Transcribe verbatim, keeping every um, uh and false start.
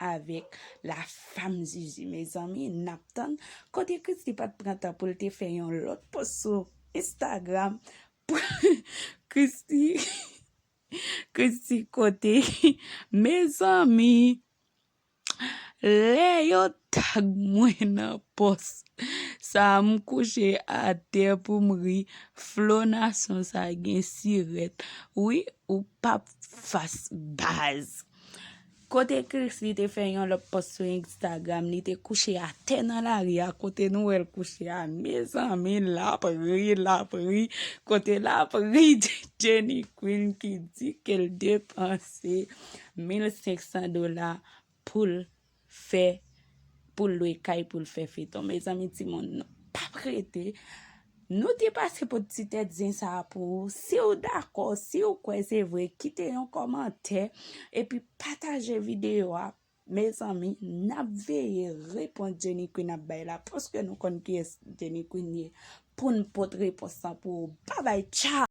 avèk la femme Zuzu. Mezanmi, n ap tann. Kote Christie pa t pran tan pou l te fè yon lòt post sou Instagram. Christie, Christie kote? Mezanmi, lè yo tag mwen nan post sa, m kouche atè pou m ri. Flo Nasyon sa gen sirèt. Wi, ou p ap fas baz. Kote Christie te fè yon lòt post sou Instagram, li te kouche atè nan lari a, kote nou wè l kouche a, mezanmi, l ap ri, l ap ri, kote l ap ri, Jenny Queen ki di ke l depanse mil senk san dola pou l fè, pou l lwe kay, pou l fè feton. Mezanmi, timoun, nou p ap rete. Nou te pase pot ti tèt zen sa a pou ou. Si w dakò, si w kwè se vre, kite yon kòmantè, epi pataje videyo a. Mezanmi, n ap veye repons Jenny Queen ap bay la, paske nou konn kiyès Jenny Queen ye, pou n pot repons lan pou ou. Babay, tchaw!